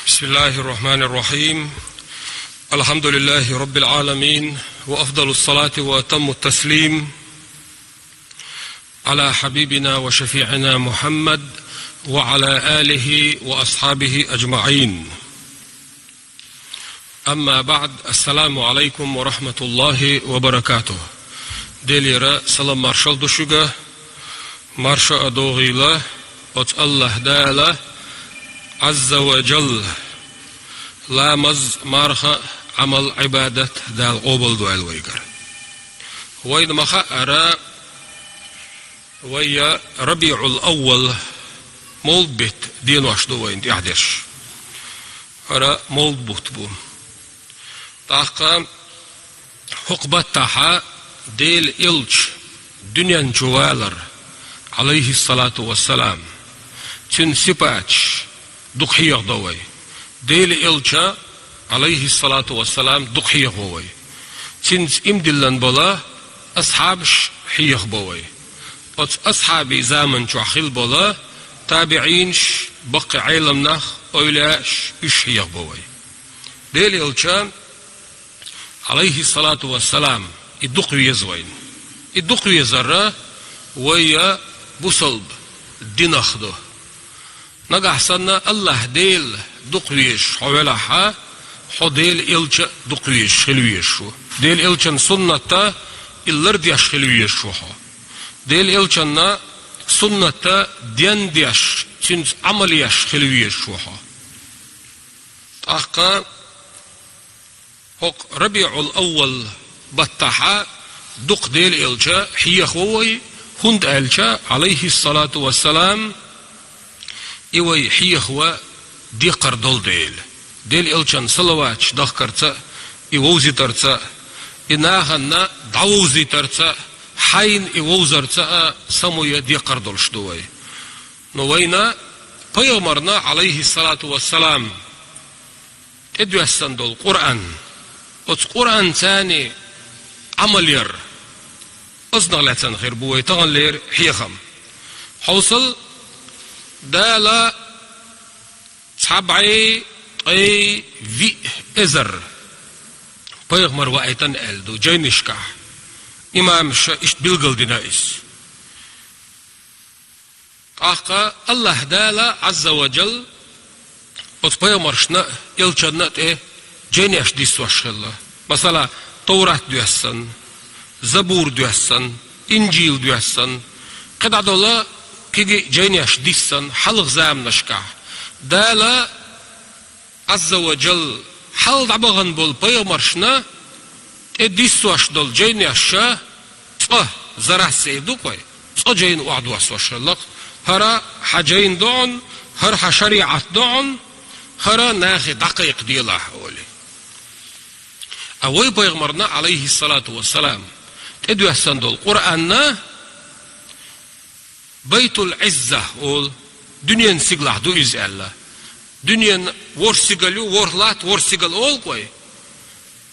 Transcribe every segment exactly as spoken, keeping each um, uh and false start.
بسم الله الرحمن الرحيم. الحمد لله رب العالمين، وأفضل الصلاة وأتم التسليم على حبيبنا وشفيعنا محمد وعلى آله وأصحابه أجمعين. أما بعد، السلام عليكم ورحمة الله وبركاته. Делера салам маршал ду шуьга, марша а догӀийла оцу АллахӀ Дала, Ӏазза ва Джалла, ламаз, марха, Ӏамал, Ӏибадат Дала къобалдойла вайгара. Вайна ма-хаъара, вайя РабиӀул-Аввал, мовлид беттан денош ду вайна тӀаьхьадерш. ХӀара мовлид бутт бу. ТӀаккха хӀокху баттахьа Делан Элча дуьнен чу валар, Ӏалайхиссалату вассалам, цуьнан сипаташ дукха хьехадо вай. Делан Элча, Ӏалайхиссалату вассалам, дукха хьехаво вай. Цуьнца иман диллина болу асхьабаш хьехабо вай. Оцу асхьабийн заман чохь хилла болу табиӀинаш, баккхий Ӏеламнах, эвлаяаш, уьш хьехабо вай. Делан Элча, Ӏалайхиссалату вассалам, и дукха веза вайна. И дукха везар вайя бусалба динах ду. Нагахь санна АллахӀ Дела дукха везаш хьо велахьа, хьо Делан Элча дукха везаш хила везаш ву. Делан Элчан суннатта и лардеш хила везаш ву хьо. Делан Элчанна суннатта дендеш, цуьнца Ӏамал еш хила везаш ву хьо. ТӀаккха хӀокху РабиӀул-Аввал баттахьа дукха Делан Элча хьехаво вай, хӀунда аьлча, Ӏалайхиссалату вассалам, и вай хьехаван декхар долу дела. Делан Элчан салаваташ дахкарца а, и вовзийтарца а, и нахана дӀавовзийтарца а, хьайна и вовзарца а само ян декхар долуш ду вай. Но вайна пайхамарна, Ӏалайхиссалату вассалам, тӀедоьссина долу Къуръан, оцу Къуръанца Ӏамал яр, оцунах лаьцна хир бу вай таханлера хьехам. Хьовсал, Дала цхьа бӀе ткъе виъ эзар пайхамар ваийтина аьлла ду жайнашкахь. Имамаша иштта билгалдина иза. ТӀаккха АллахӀ Дала, Ӏазза ва Джалла, оцу пайхамаршна а, элчанна а тӀе жайнеш диссош хилла. Масала, Таврат доьссина, Забур доьссина, Инжил доьссина, кхидӀа долу кхин а жайнеш диссина хьалха заманашкахь. Дала, Ӏазза ва Джалла, хьалха дӀабахана болу пайхамаршна тӀе диссош долу жайнеш ша цкъа, зарас цӀе ду-кх вай, цкъа жайна охьадоссош хилла-кх. ХӀара хьан жайна ду хьуна, хӀара хьан шариӀат ду хьуна, хӀара нахе дӀакхайкхаделахь олий. А вай пайхамарна, Ӏалайхиссалату вассалам, тӀедоьссина долу Къуръанна Байтул-Ӏизза олу, дуьненан стигалахь ду иза аьлла. Дуьненан ворхӀ стигал ю, ворхӀ латта, ворхӀ стигал олу-кх вай.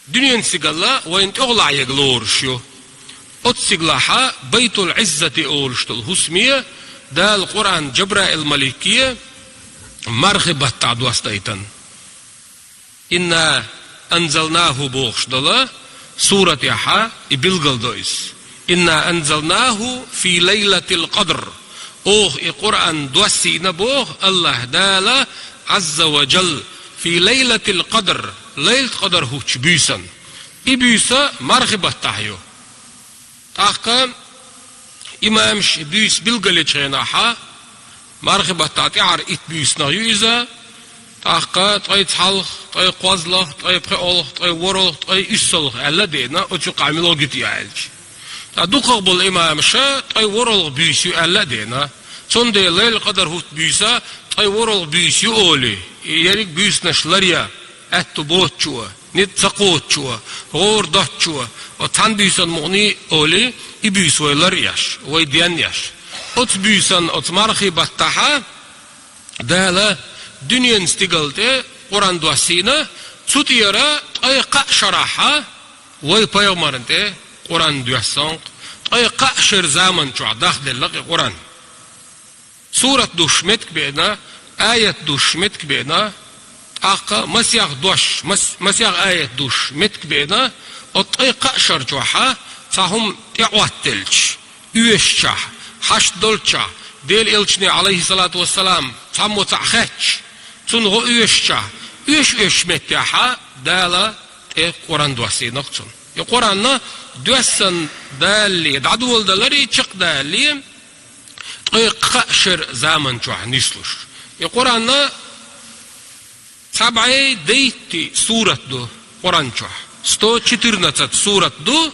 Дуьненан стигала вайна тӀехула Ӏега лоруш ю. Оцу стигалахьа Байтул-Ӏиззати олуш долу хӀусаме Дала Къуръан Джабраил-малике мархи баттахь доссадайтина. «Инна анзалнаху» бохуш долу суратехьа и билгалдо иза. «Инна анзалнаху фи лайлатил къадр». Оха и Къуръан доссийна боху АллахӀ Дала, Ӏазза ва Джалла, фи лайлатил къадр, Лайлат-Къадр хӀуттучу буьйсанна. И буьйса мархи баттахь ю. ТӀаккха имамаш и буьйса билгалъечу хенахьа, мархи баттахь тӀаьхьара итт буьйсанах ю иза, тӀаккха ткъе цхьалха, ткъе кхозлагӀа, ткъе пхоьалгӀа, ткъе ворхӀалгӀа, ткъе уьссалгӀа аьлла а деана, оцу юкъахь мила гита ю аьлча. Ткъа дукхах болу имамаша ткъе ворхӀалгӀа буьйса ю аьлла а деана. Цундела Лайлат-Къадр хӀутту буьйса ткъе ворхӀалгӀа буьйса ю олий, и ерриг буьйсанаш ларъян аьтту боцучо, ницкъ ца кхочучо, гӀора доцучо, оцу цхьана буьйсанна мукъане а олий, и буьйса вай ларъеш, вай денъеш. Оцу буьйсанна, оцу мархи баттахьа Дала дуьненан стигала тӀе Къуръан доссийна, цу тӀера ткъе кхаа шарахьа вай пайхамарна тӀе Къуръан доьссина-кх, ткъе кхаа шеран заман чохь дахделла-кх и Къуръан. Сурат душуш меттиг беана, аят душуш меттиг беана, ТӀаккха масех дош, мас-, масех аят дувцаш меттиг беана, оцу ткъе кхаа шар чохь цхьа хӀума тӀеӀоттаделча, оьшучохь, хьашт долчохь, Делан Элчане, Ӏалайхиссалату вассалам, цхьаммо цхьаъ хаьттича, цунна гӀо оьшучохь, оьш-оьшучу меттехь Дала тӀе Къуръан доссийна-кх цунна. И Къуръан доьссина далале, дӀадоладаларе, чекхдалале, ткъе кхаа шеран заман чохь нислуш. И Къуръан цхьа бӀе дейтта сурат ду Къуръан чохь. Сто четырнадцать сурат ду,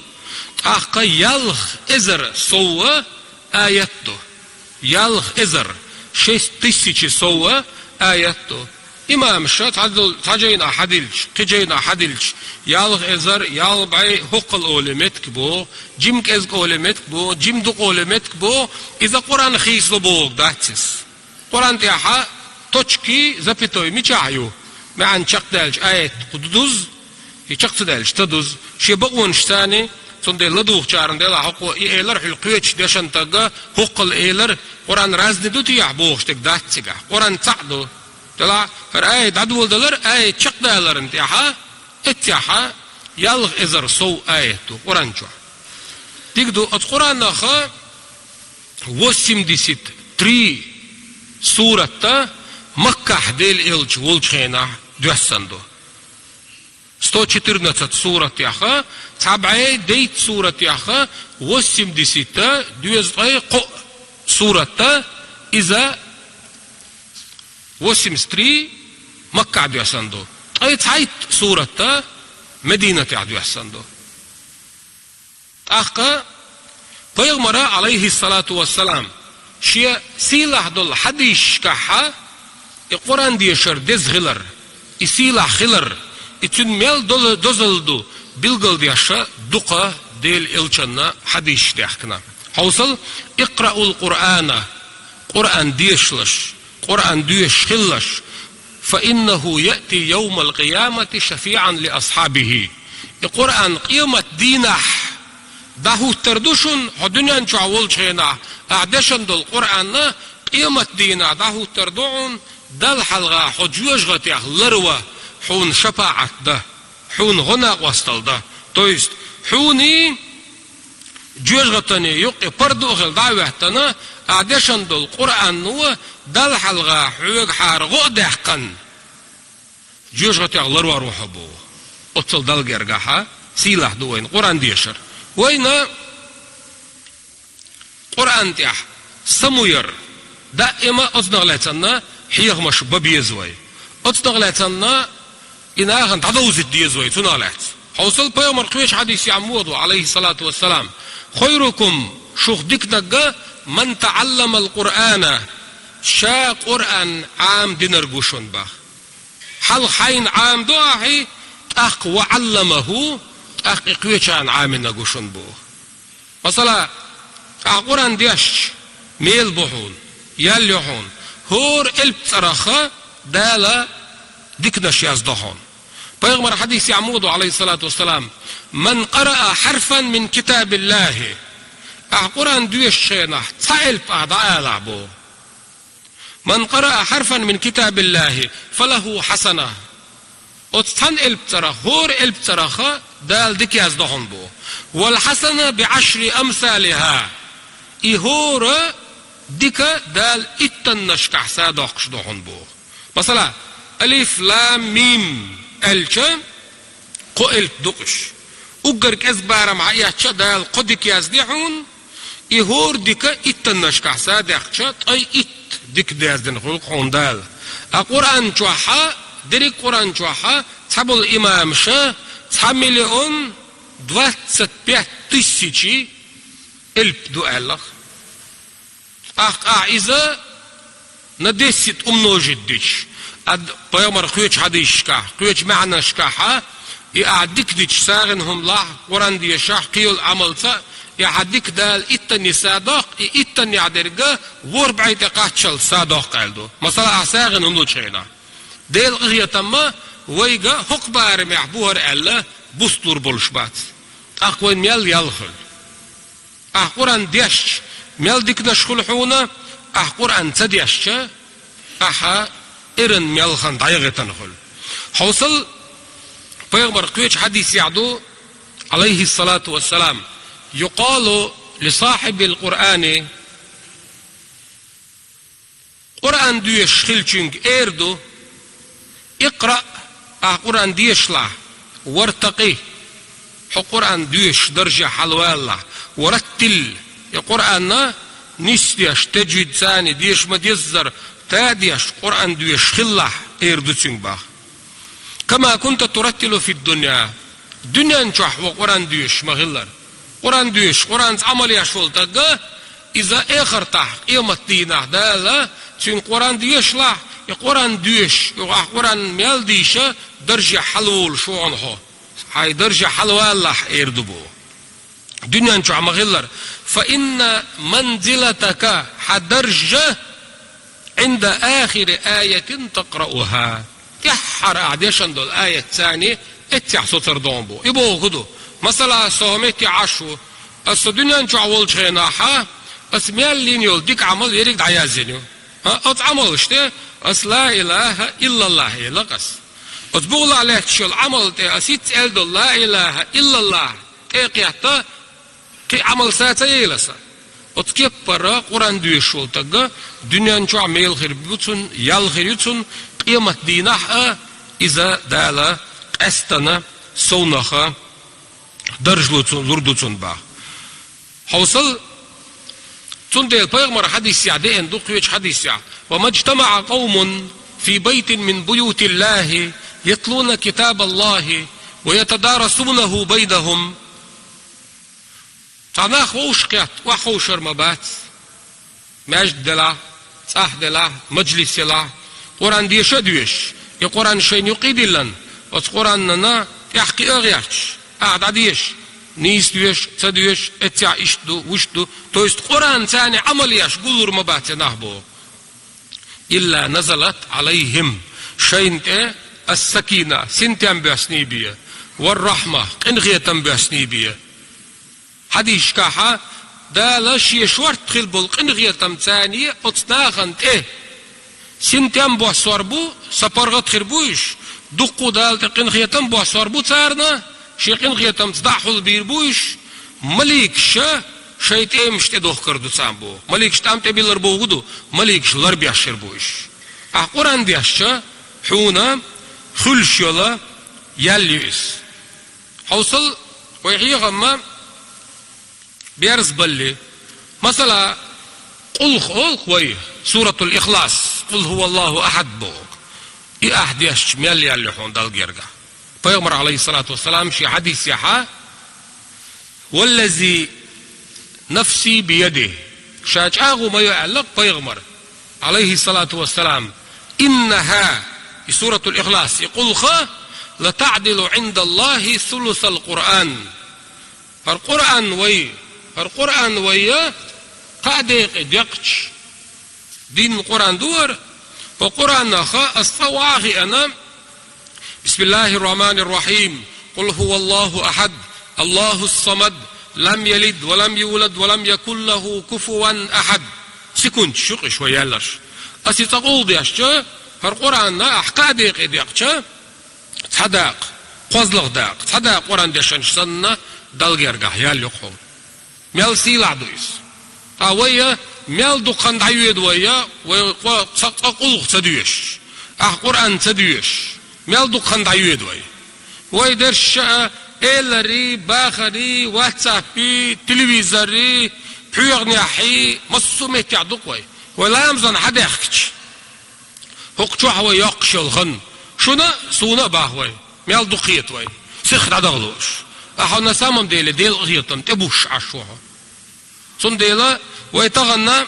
тӀаккха ялх эзар сов аят ду. Ялх эзар, шесть тысяч сов аят ду. Имамаша цхьа дол-, цхьа жайнахь хьадиллича, кхин жайнахь хьадиллича, ялх эзар, ялх бӀе хӀоккхул олий меттиг бу, жима кӀезиг олий меттиг бу, жима дукха олий меттиг бу, иза Къуръан хийцало бохург дац иза. Къуръан тӀехь точки, запятой мичахь ю? МаьӀна чекхдаьлча аят кху дузу, и чекх ца даьлча ца дузу. Шен бакъонашца, цундела ладугӀучарна делахь хӀокхо и элира, хьуьлла кхечу дешан стага хӀоккхул элира, Къуръан разный ду техьа бохуш дерг дац цигахь. Къуръан цхьаъ ду. Делахь хӀара аят дӀадоладалар, аят чекхдаларна тӀехь, эццехь ялх эзар сов аят ду Къуръан чохь. Дика ду, оцу Къуръанах восемьдесят три сурат Маккахь Делан Элча волчу хенахь доьссина ду. Сто четырнадцать сурат яха, цхьа бӀе дейтта сурат яха, восемьдесят, дезткъе кхоъ сурат, иза восемьдесят три Маккахь доьссина ду. Ткъе цхьайтта сурат Мединатехь доьссина ду. ТӀаккха пайхамара, Ӏалайхиссалату вассалам, шен сийлахь долу хьадисашкахь и Къуръан дешар деза хилар, и сийлахь хилар, и цуьнан мел доза-, дозалла ду билгалдеш дукха Делан Элчанна хьадисаш даьхкина. Хьовсал, «Икъраул Къуръана», Къуръан дешалаш, Къуръан доьшуш хилалаш, «фа иннаху яъти йовмал къиямати шафиъан ли асхьабихи». И Къуръан къемат дийнахь дӀахӀуттур ду шуна, хьо дуьнен чохь волчу хенахь ахь дешна долу Къуръан къемат дийнахь дӀахӀуттур ду хьуна, Далла хьалха хьо жоьжахатех ларван, хьуна шапаӀат дан, хьуна гӀо-накъосталла дан. То есть, хьуний жоьжахатаний юккъе парда а хилла дӀа а хӀоьттина, ахь дешна долу Къуръано Далла хьалха хьоьгахьара гӀо а даьккхина, жоьжахатех ларвор ву хьо боху. Оццул Далла гергахь сийлахь ду вайна Къуръан дешар. Вайна Къуръан тӀехь самаяр, даима оцунах лаьцна хьехамаш бан беза вай. Оцунах лаьцна и нахана дӀадовзийта деза вай цунах лаьцна. Хьовсал, пайхамар кхечу хьадисехь ма боху, Ӏалайхиссалату вассалам: «Хайрукум», шух диканиг, «ман таӀалламал Къуръана», ша Къуръан Ӏамадинарг ву шуна боху. Хьалха хьайна Ӏамадо ахьа, тӀаккха «ва Ӏалламаху», тӀаккха и кхечарна Ӏамийнарг ву шуна боху. Масала, ахь Къуръан дешча, мел бу хьуна, ял ю хьуна, хӀора элп цӀарах Дала диканаш яздо хьуна. Пайхамар хьадисехь ма боху, Ӏалайхиссалату вассалам: «Ман къараа хьарфан мин китабиллахи». Ахь Къуръан доьшучу хенахь цхьа элп ахь дӀаалахь боху. «Ман къараа хьарфан мин китабиллахи, фалаху хьасана». Оцу цхьана элп цӀарах, хӀора элп цӀарах Дала дика яздо хьуна боху. «Вал хьасана би Ӏашри амсалиха». И хӀора дика Дала иттаннашкахь садоккхуш ду хьуна боху. Масала, алиф, лам, мим аьлча, кхо элп ду уьш. Уггар кӀезиг барам хьаэцча, Дала кхо дика язде хьуна, и хӀора дика иттаннашкахь садоьккхуча, ткъе итт дика яздина хуьлу хьуна Дала. А Къуръан чохь, дерриг Къуръан чохь цхьаболу имамаша цхьа миллион двадцать пять тысяч элп ду аьлла. ТӀаккха ахь иза на десять умножить дича, ад-, пайхамар кхечу хьадисашкахь, кхечу маьӀнашкахь, и ахь дика дича, сагӀина хӀума лахь, Къуръан дешахь, кхин йолу Ӏамалца, и хьан дика Дала иттаннехь садоккху, и иттаннехь дерг ворхӀ бӀе тӀе кхаччалц садоккху аьлла ду. Масала, ахь сагӀина хӀума лучу хенахь. Делан къинхетамца вайга хӀокху барамехь бу хӀара аьлла, буст лур болуш бац. ТӀаккха вайна мел ял хуьлу. Ахь Къуръан дешча, мел диканаш хуьлу хьуна, ахь Къуръан ца дешча, ахьа эрна мел хан дӀаяхийтина хуьлу. Хьовсал, пайхамара кхечу хьадисехь ду, Ӏалайхиссалату вассалам: «Юкъалу ли сахьибил Къуръани», Къуръан доьшуш хиллачуьнга эр ду: «Икъраъ», ахь Къуръан дешалахь, «вартакъи», хьо Къуръан доьшуш дарже хьалавалалахь, «ва раттил», и Къуръанна нисдеш, таджвид царна деш ма-деззара, та а деш, Къуръан доьшуш хилалахь, эр ду цуьнга боху. «Кама кунта тураттилу фид-дунья». Дуьнен чохь хьо Къуръан доьшуш ма-хиллара. Къуръан доьшуш, Къуръанца Ӏамал еш волу стаг, иза эхартахь, къематдийнахь Дала цуьнга Къуръан дешалахь, и Къуръан доьшуш, и ахь Къуръан мел дийша, дарже хьалаволуш ву хьо. Хьайн дарже хьалавалалахь, эр ду боху. Дуьнен чохь ма-хиллара. «Фа инна манзилатака», хьан дарж, «Ӏинда ахири аятин такърауха». ТӀаьххьара ахь дешна долу аят царна эццехь соцур ду хьуна боху. И бохург хӀун ду? Масала, со хӀокху метте Ӏаш ву. Аса со дуьнен чохь волчу хенахь, аса мел йина йолу дика Ӏамал ерриг дӀаяздина ю. ХӀа, оцу Ӏамалш тӀе аса «Ла илаха иллаллах» элира аса. Оцу бугӀалахь лаьтташ йолу Ӏамал тӀе аса хӀинцца аьлла долу «Ла илаха иллаллах» тӀе а кхетта, кхин Ӏамал са ца елира аса. Оцу кеппара Къуръан доьшуш волу стаг дуьнен чохь мел хир бу цунна, ял хир ю цунна, къематдийнахь а иза Дала къаьстина совнаха дарж лу цунна, лур ду цунна боху. Хьовсал, цундела пайхамара хьадисехь деана ду, кхечу хьадисехь: «Ва мажтамаӀа къавмун фи байтин мин буютиллахи ятлуна китабаллахи ва ятадарасунаху байнахум». Цхьа нах вовшахкхетта, охьаховшар ма бац. Маьждиг делахь, цӀахь делахь, мажлис елахь, Къуръан деша а доьшуш, и Къуръан шайна юккъе а диллина, оцу Къуръанна тӀаьхьакхиа а гӀерташ, ахь дӀадеша, нийса доьшу, ца доьшу, эццехь иштта ду, вуьшта ду, то есть Къуръан царна Ӏамал еш гуллур ма бац и нах боху. «Илла назалат Ӏалайхим», шайна тӀе ас-сакина, синтем боьсний бе, «вар-рахьма», къинхетам боьсний бе. Хьадисашкахь Дала Шен шортта хила болу къинхетам царна оцу нахана тӀе синтем боссор бу, сан паргӀат хир бу уьш, дуккха а Дала тӀе къинхетам боссор бу царна, Шен къинхетамца дӀа а хьулбийр бу уьш, маликаша шайн тӀемаш тӀедохкар ду царна боху. Маликаш тӀам тӀебиллар бохург ду, маликаш ларбеш хир бу уьш. Ахь Къуръан дешча, хьуна хуьлуш йолу ял ю иза. Хьовсал, вай хьехам ма берзабалли. Масала, къулх олу вай, Суратул Ихлас, «Къул хӀуваллаху ахьад» боху. И ахь дешча мел ял ю хьуна Далла гергахь. Пайхамар, Ӏалайхиссалату вассалам, шен хьадисехь: «Валлази нафси биядихи», ша чӀагӀо ма йо аьлла пайхамар, Ӏалайхиссалату вассалам: «Иннаха», и Суратул Ихлас, и къулха, «ла таъдилу Ӏиндаллахи сулусал Къуръан». ХӀара Къуръан вай, хӀара Къуръан вайя кхаа декъе декъча, дин Къуръан ду хӀара, хӀокху Къуръанах аса цкъа охьа а хиъна: «Бисмиллахир-рахманир-рахим. Къул хӀуваллаху ахьад. Аллахус-самад. Лам ялид ва лам юлад ва лам якун лаху куфуван ахьад». Секундаш ю-кх уьш вай яьлларш. Аса и цкъа къулх дешча, хӀара Къуръан ахь кхаа декъе декъча, цхьа дакъа, кхозлагӀа дакъа, цхьа дакъа Къуръан дешнаш санна, Далла гергахь ял ю-кх хьуна. Мел сийлахь ду иза. Ткъа вайя мел дукха хан дӀайоьду вайя, вай къо-, ца-, цкъа къулх ца доьшуш, ахь Къуръан ца доьшуш, мел дукха хан дӀайоьду вай. Вай дерш а, эларий, бахарий, ватсаппий, телевизоррий, пхьоьгӀанехьий, массо а меттехь ду-кх вай. Вай ламазан хьадаьхкича, хӀокху чохь вай йоккхуш йолу хан, шуна а, суна а боху вай, мел дукха хета вай, сиха дӀадаха лууш. Ахьа на самом деле Делан къинхетам тӀебуссуш Ӏаш ву хьо. Цундела вай тахана,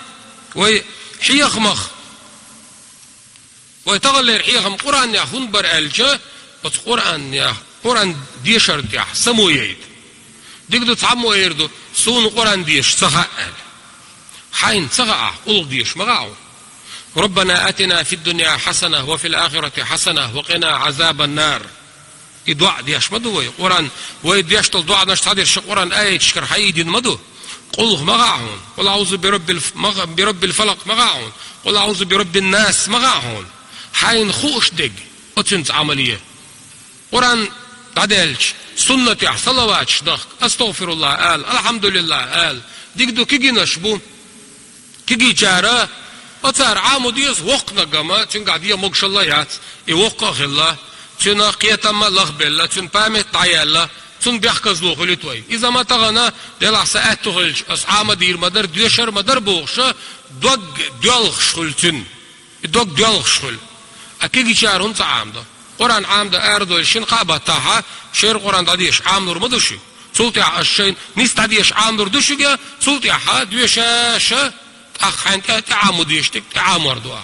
вай хьехамах, вай таханлера хьехам Къуръанех хӀунда бара аьлча, оцу Къуръанех, Къуръан дешарна тӀехь само яйта. Дика ду, цхьаммо эр ду: «Суна Къуръан деша ца хаьа», – аьлла. Хьайна ца хаахь, къулх деша ма хаьа хьуна. «Раббана атина фид-дунья хьасана ва фил-ахирати хьасана ва къина Ӏазабан-нар». И доӀа деш ма ду вай. Къуръан, вай деш долу доӀанаш цхьадерш Къуръан аяташкара хьаийдина ма ду. Къулх ма хаьа хьуна. «Къул аӀузу бираббил-, ма ха-, бираббил-фалакъ» ма хаьа хьуна. «Къул аӀузу бираббин-нас» ма хаьа хьуна. Хьайна хууш дерг, оцуьнца Ӏамал е. Къуръан дӀадаьлча, суннатехь салаваташ дахка, астагӀфируллахӀ ала, алхьамдулиллахӀ ала, дика ду, кегийнаш бу. Кегийчара, оцара Ӏамо деза воккханагама, цуьнгахь дегӀан могушалла яц, и воккха а хилла, цуьнан кхетам а лахбелла, цуьнан память дӀаяьлла, цунна бехказло хуьлуьйту вай. Иза ма тахана, делахь сан аьтту хилча, ас Ӏамо дийр ма дара, доьшар ма дара бохуша, дог доьлхуш хуьлу цуьнан. И дог доьлхуш хуьлу. А кегийчара хӀунда ца Ӏамадо? Къуръан Ӏамадан арадойла шина-кхаа баттахьа, шера Къуръан дӀадеша Ӏамалур ма ду шуьга. Цул тӀаьхьа ас шайна нийса дӀадеша Ӏамалур ду шуьга, цул тӀаьхьа доьшаша, тӀаккха хьайна тӀе, тӀе Ӏамо дезаш дерг тӀе Ӏамор ду ахьа.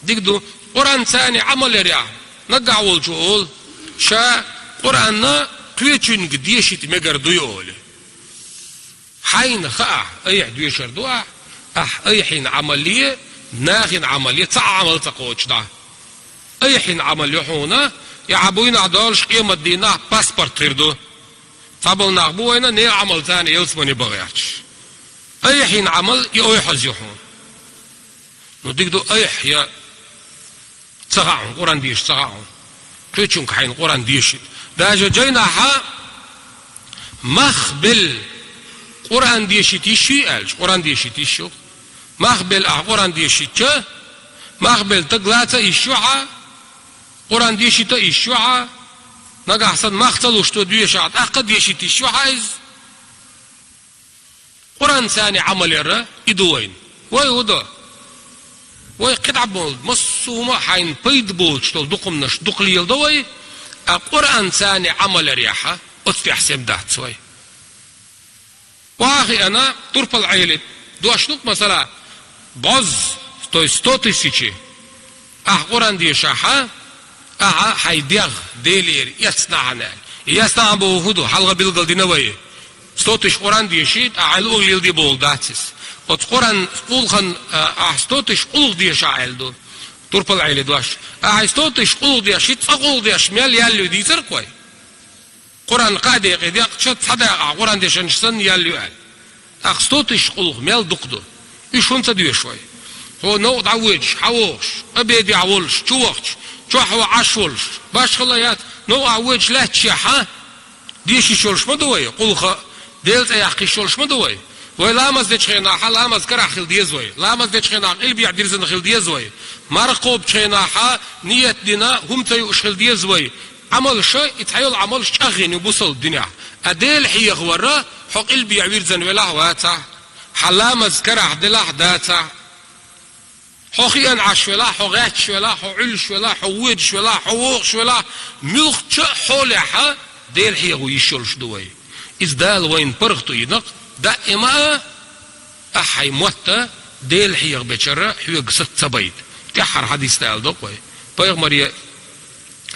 Дика ду, Къуръанца Ӏамал ярехь, наггахь волчо олу, ша Къуръан кхечуьнга дешийта мегар дуй олий. Хьайна хаахь, айхьа доьшур ду ахь, ахь айхьина Ӏамал е, нахина Ӏамал е, цхьа а Ӏамал ца кхочу дӀа. Айхьина Ӏамал ю хьуна, и хьан буйнахь долуш къематдийнахь паспорт хир ду. Цхьаболу нах бу вайна, нехан Ӏамал царна ялсамане бан гӀерташ. Айхьина Ӏамал и ойхьаз ю хьуна. Ну, дика ду, айхьа я ца хаьа хьуна, Къуръан деша ца хаьа хьуна. Кхечуьнга хьайна Къуръан дешийта. Даже жайнахьа мах белла Къуръан дешийта йиш юй аьлча, Къуръан дешийта йиш ю. Мах белла ахь Къуръан дешийча, мах белла стаг лаца а йиш ю хьан, Къуръан дешийта а йиш ю хьан, нагахь санна мах ца луш ду доьшахь, тӀаккха а дешийта йиш ю хьан иза. Къуръанца Ӏамал яр, и ду вайна. Вай хӀун до? Вай кхидӀа болу, массо а хӀума а хьайна пайда боцуш долу дукхамнаш дукха леладо вай, а Къуръанца Ӏамал ярехьа, оцу тӀехь сема дац вай. Охьа а хиъна, турпал Ӏели, дош ду-кх, масала, бӀозза, то есть сто тысячи, ахь Къуръан дешахьа, ахьа хьайн дегӀ Делера эцнахьана аьлла. И эцнахьана бохург хӀун ду, хьалха билгалдина вай. Сто тысяч Къуръан дешийта, ахьа хьайн луъург леладе бохург дац иза. Оцу Къуръан къулхана, а, ахь сто тысяч къулхах дешахь аьлла ду. Турпал Ӏели дош. Ахьа хьайн сто тысяч къулхах дешийта, цкъа къулхах дешча мел ял ю дийцира-кх вай. Къуръан кхаа декъе декъча цхьа дакъа Къуръан дешанаш санна ял ю аьлла. ТӀаккха сто тысяч къулхах мел дукха ду. Уьш хӀунда ца доьшу вай? Хьо новкъа дӀавоьдуш, хьан вогӀуш, обедехь волуш, чу вахча, чохь ван Ӏаш волуш, башхалла яц, новкъахь воьдуш лаьтташехь, хьан? Деша йиш йолуш ма ду вай, къулхах Делан цӀе яккха йиш йолуш ма ду вай. Вай ламаз дечу хенахь, ламаз карахь хила деза вай. Ламаз дечу хенахь къилбехь дирзина хила деза вай. Марха кхобучу хенахь, ниет дина, хӀума ца юуш хила деза вай. Ӏамалша, и цхьайолу Ӏамалш чӀагӀйина ю бусалба динехь. А Дела хьехавар, хьо къилбехь вирзина велахь а вацахь, хьан ламаз карахь делахь а дацахь, хьо хиъна Ӏаш велахь, хьо гӀетташ велахь, хьо Ӏуьллуш велахь, хьо воьдуш велахь, хьо вогӀуш велахь, муьлххачу а хьолехь Дела хьехо йиш йолуш ду вай. Иза Дала вайна паргӀато йина-кх, даима а ахь хьайн мотт Дела хьехабечара хьоьга саца ца байта. ТӀаьххьара хьадис тӀе аьлла ду-кх вай. Пайхамаре: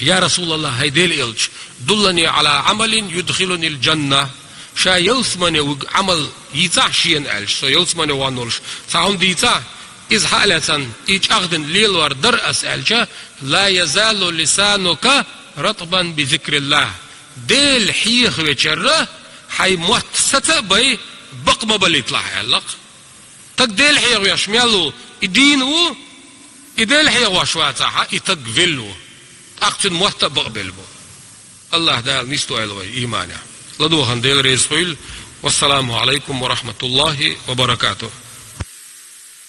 «Я Расулаллах, хӀай Делан элча, дуллани Ӏала Ӏамалин юдхилунил джанна». Ша ялсамане вуьгу Ӏамал йийцахь шена аьлча, со ялсамане ван волуш, цхьа хӀума дийцахь, иза хьа а лаьцна, и чӀагӀдина лелор дара ас аьлча, «ла язалу лисанука ратбан би зикриллах». Дела хьехавечара хьайн мотт саца а бай, бакъ ма балийталахь аьлла-кх. Стаг Дела хьехавеш мел ву, и дийна ву, и Дела хьехавеш вацахь, и стаг велла ву. ТӀаккха цуьнан мотт а бакъбелла бу. АллахӀ Дала нисдойла вай ийманехь. ЛадогӀарна Дела реза хуьйла. Вассаламу Ӏалайкум ва рахьматуллахӀи ва баракатухӀ.